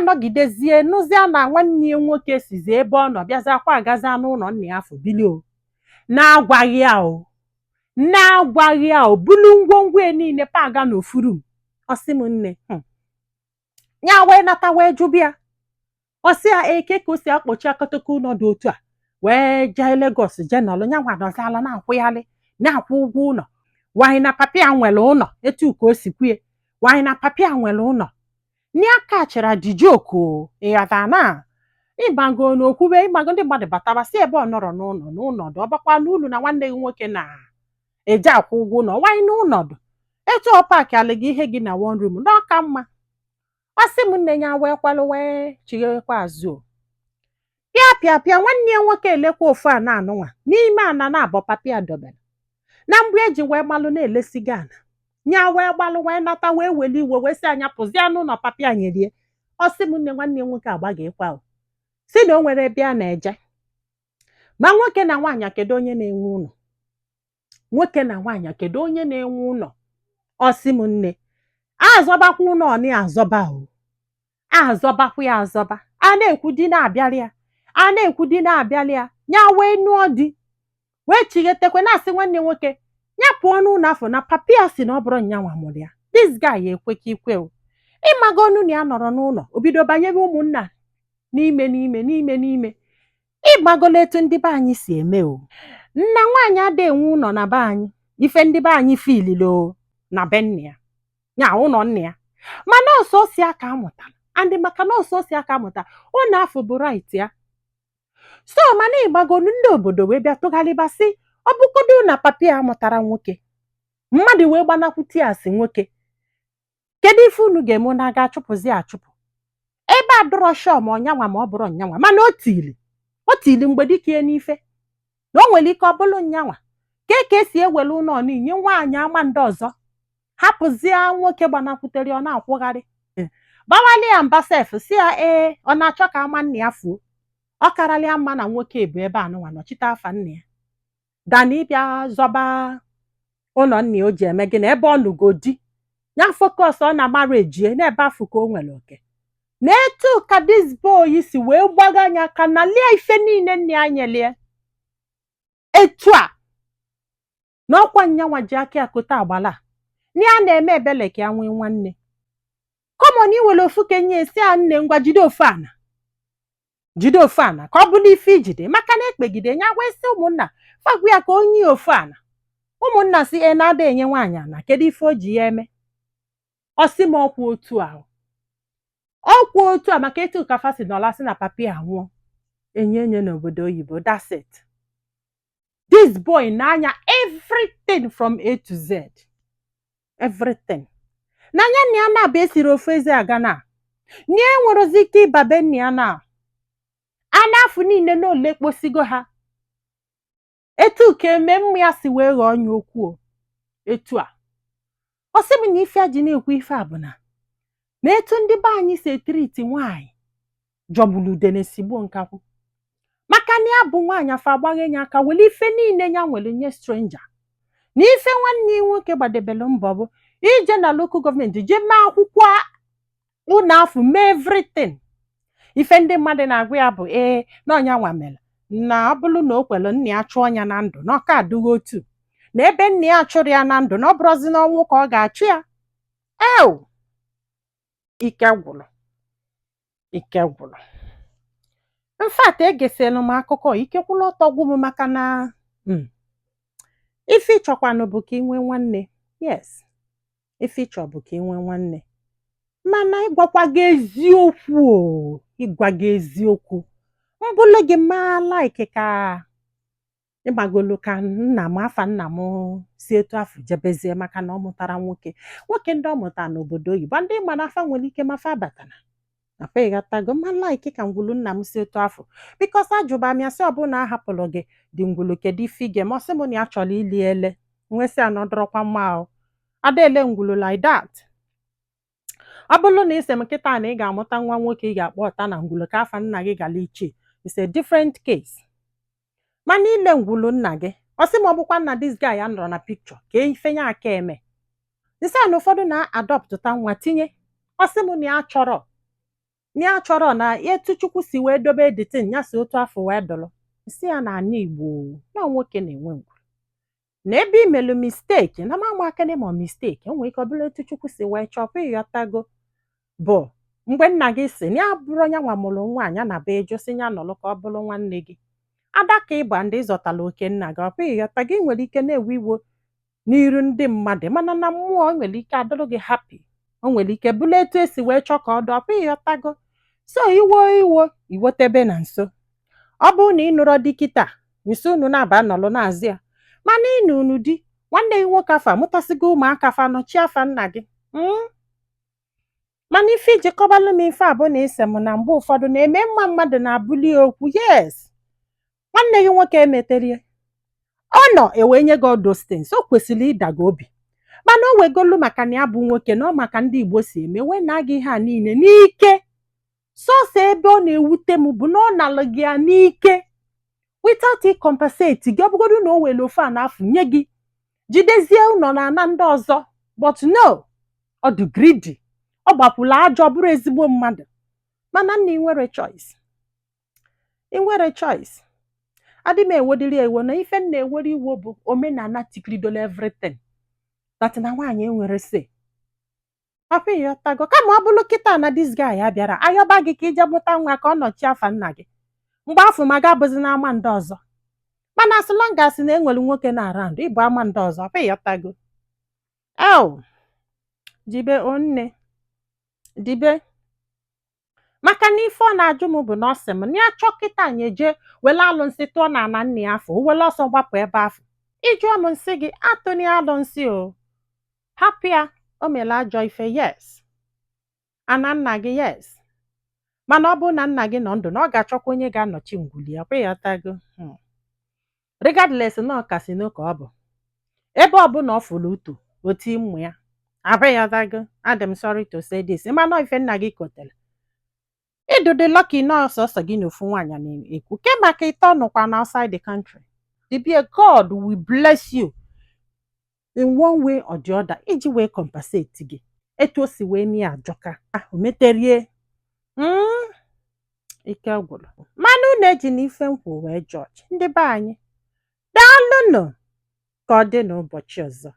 Nọgidezie nụzia na nwanne ya nwoke sizi ebe ọ nọ bịaziakwa agazia n'ụlọ nna ya afọ bili o, na-agwaghị ya o, na-agwaghị ya o, bulu ngwongwo ya niile paga n'ofu room. Ọsị m nne, ya wee nata wee jụbịa. Ọsị ya eke ka o si akpọchi akọtọkọ ụlọ dị otu a wee jee Lagos jee nọlụ. Ya nwa nọziala na-akwụghalị, na-akwụ ụgwọ ụlọ wanyị na papi ya nwere ụlọ. Etu ka o si kwue wanyị na papi ya nwere ụlọ n'aka chara dị joke. Ịghọta na ịgbago na okwube ịgbago ndị mmadụ bataba si ebe ọ nọrọ n'ụlọ n'ụlọ dị ọbakwa n'ụlọ na nwanne gị nwoke na-eje akwụ ụgwọ ụlọ wanyị n'ụlọ etu ọ pack alị gị ihe gị na one room n'ọka mma. Ọ sị m nne, ya wee kwalụ wee chighekwa azụ o, pịa pịa pịa. Nwanne ya nwoke elekwa ofu ana anụnwa n'ime ana na-abọ papi ya dobere na mgbe eji wee gbalụ na-elesigo ana nya wee gbalụ wee nata wee weli iwe wee sị anya pụzie n'ụlọ papi ya nyerie. Ọ sị m nne, nwanne ya nwoke agbaghịkwa o, si na o nwere ebe a na-eje. Ma nwoke na nwaanyị, kedu onye na-enwe ụlọ? Nwoke na nwaanyị, kedu onye na-enwe ụlọ? Ọ sị m nne, azọbakwa ụlọ ọnị azọba o, azọbakwa ya azọba. A na-ekwu di na-abịalị ya, a na-ekwu di na-abịalị ya. Ya wee nụọ di wee chighetekwe na-asị nwanne nwoke ya pụọ n'ụlọ afọ na papi ya si na ọ bụrụ nyanwa mụrụ ya. This guy ya ekweka ikwe o. Ịmago onu na ya nọrọ n'ụlọ, o bido banyebe ụmụnna n'ime n'ime n'ime n'ime. Ịgbagola etu ndị be anyị si eme o. Nna nwaanyị ada enwe ụlọ na be anyị, ife ndị be anyị filili o na be nna ya, ya ụlọ nna ya, mana ọsọsọ ya ka amụtara and maka na ọsọsọ ya ka amụtara, ụlọ afọ bụ right ya. So mana ịgbagolu ndị obodo wee bịa tụgharịbasị, ọ bụgodu na papi ya mụtara nwoke, mmadụ wee gbanakwute ya asị nwoke, kedu ife unu ga-eme na aga achụpụzi achụpụ ebe a dụrọ shọ ma ọnyanwa ma ọ bụrụ nyanwa? Mana o tili o tili mgbe dike n'ife na o nwere ike ọ bụrụ nyanwa ka esi ewere ụlọ nye nwaanyị ama ndị ọzọ hapụzie nwoke gbanakwutere. Ọ na-akwụgharị gbawali ya mba sef, si ya ee, ọ na-achọ ka ama nna ya fuo. Ọ karalịa mma na nwoke bụ ebe anụnwa nọchite afa nna ya dana ịbịa zọba ụlọ nna ya. O ji eme gịnị ebe ọ nụgo di ya, focus ọ na marriage n'ebe afụ ka o nwere oke na etu ka this boy si wee gbaga anya ka na lia ife niile nna ya nyelie etu a na ọkwa nyanwa ji aka akụta agbala na ya na-eme ebele ka ya nwee nwanne common. Iwere ofu kenye esi a nne, ngwa, jide ofu ana, jide ofu ana ka ọ bụrụ ife ijide maka na ekpegide ya wee sị ụmụnna fagwu ya ka onye ofu ana. Ụmụnna si e na-ada enye nwaanyị ana, kedu ife o ji ya eme? Ọ sị m ọkwa otu ahụ, ọkwa otu a maka etu ka fa si nọla sị na papi anwụọ enye enye n'obodo oyibo. That's it. This boy na-anya everything from A to Z, everything n'anya nna ya na-abịa esiri ofu eze aga na na ya enwerozi ike ịba be nna ya na ana afụ niile na ole kposigo ha. Etu ka eme mma ya si wee ghọọ onye okwu o etu a. Ọ sị m na ife a ji na-ekwu ife a bụ na na etu ndị be anyị si etiriti nwaanyị jọgburu udene sigbuo nkakwụ, maka na ya bụ nwaanyị afọ agbaghe ya aka were ife niile ya nwere nye stranger. Na ife nwanne ya nwoke gbadebelu mbọ bụ ije na local government jee mee akwụkwọ ụlọ afụ, mee everything. Ife ndị mmadụ na-agwa ya bụ ee na ọnya nwa mere na ọ bụrụ na o kwere nna ya chụọ ya na ndụ na ọka adịghị otu na ebe nna ya chụrụ ya na ndụ na ọ bụrụzi n'ọnwụ ka ọ ga-achụ ya. Ew, ike gwụrụ, ike gwụrụ. In fact, egesịrị m akụkọ, ike kwụrụ ọtọ gwụ m, maka na ife ịchọkwanụ bụ ka ị nwee nwanne. Yes, ife ịchọ bụ ka ị nwee nwanne, mana ịgwakwa gị eziokwu o, ịgwa gị eziokwu, mbụlụ gị maa like ka ịgbagolu ka nna m, afa nna m si etu afọ jebezie, maka na ọ mụtara nwoke. Nwoke ndị ọ mụtara n'obodo oyibo, ndị mana afa nwere ike mafa abatana akwa. Ịghọtago? Ma like ka ngwulu nna m si etu afọ, because ajụba m ya sị, ọ bụrụ na a hapụrụ gị dị ngwulu, kedu ife ị ga-eme? Ọ sị m na ya chọrọ ili ele nwesị a nọdụrọkwa mma o ada ele ngwulu like that. Ọ bụrụ na ị sị m kịta na ị ga-amụta nwa nwoke ị ga-akpọ ọta na ngwulu ka afa nna gị gara ichie, it's a different case. Mana ile ngwulu nna gị, ọ sị m ọ bụkwa nna this guy ya nọrọ na picture ka ife ya aka eme nsị a na ụfọdụ na-adọpụta nwa tinye. Ọ sị m na ya chọrọ. Na ya chọrọ na etu Chukwu si wee dobe the thing, ya si otu afọ wee dụlụ si ya na ana Igbo na nwoke na-enwe ngwuru na ebe imelu mistake na mama akịnị ma mistake o nwere ike ọ bụrụ etu Chukwu si wee chọpụ. Ịghọtago? Bụ mgbe nna gị si na ya bụrụ onye nwa mụrụ nwaanyị na be ejo si ya nọlụ ka ọ bụrụ nwanne gị ada ka ịgba ndị ịzọtala oke nna gị. Ọkwa ịghọta gị nwere ike na-ewe iwe n'iru ndị mmadụ, mana na mmụọ o nwere ike adịrụ gị happy, o nwere ike bụrụ etu esi wee chọọ ka ọ dị. Ọkwa ịghọtago? So iwo iwo iwetebe na nso, ọ bụrụ na ị nụrọ di kịta nso, unu na-aba nọlụ na-azụ ya. Mana ịnụ unu di, nwanne gị nwoke afa amụtasịgo ụmụaka, fa nọchie afa nna gị. Mana ife iji kọbalụ m ife a bụ na ise m na mgbe ụfọdụ na-eme mma mmadụ na-abụli okwu. Yes, nwanne gị nwoke emeterie ọ nọ ewee nye gị all those things, o kwesịrị ịda gị obi. Mana o wegolu maka na ya bụ nwoke na ọ maka ndị Igbo si eme wee na gị ihe a niile n'ike. Sọsọ ebe ọ na-ewute m bụ na ọ nalụ gị ya n'ike without compensate gị. Ọ bụgodu na o were ofe a na-afụ nye gị, jidezie ụlọ na ana ndị ọzọ, but no, ọ dị greedy, ọ gbakwula ajọ bụrụ ezigbo mmadụ. Mana nna, ị nwere choice, ị nwere choice. Adị m ewedịrị ewe na ife m na-ewere iwo bụ omenala tikiridola everything that na nwaanyị enwere say. Papa, ịghọtago? Kama ọ bụrụ kịta na this guy ya bịara ayọba gị ka ije mụta nwa ka ọ nọchie afa nna gị, mgbe afọ ma ga-abụzi n'ama ndị ọzọ. Mana as long as na enwere nwoke na around, ịbụ ama ndị ọzọ. Papa, ịghọtago? Eo jibe onne dibe, maka na ife ọ na-ajụ m bụ na ọ sị m na ya chọọ kịta anyị eje were alụnsị tụọ na ana nna ya afọ, o were ọsọ gbapụ ebe afọ. Ịjụọ m, nsị gị atụna ya alụnsị o, hapụ ya. O mere ajọ ife, yes, ana nna gị, yes, mana ọ bụrụ na nna gị nọ ndụ na ọ ga-achọkwa onye ga-anọchi ngwuli ya. Kwa ịghọtago? Regardless na ọ kasino ka ọ bụ ebe ọbụla ọ fụrụ uto oti mmụ ya abịghọtago. Adị m sorry to say this, mana ife nna gị kotere ịdụdị lucky na ọsọsọ gị na ofu nwaanyị na-ekwu ke maka ịtọ nụkwa na outside the country. Dibia, God will bless you in one way or the other iji wee compensate gị etu o si wee mie ajọka o meterie. Ike gwụrụ. Mana unu eji na ife nkwu wee jọji ndị be anyị. Daalụnụ, ka ọ dị n'ụbọchị ọzọ.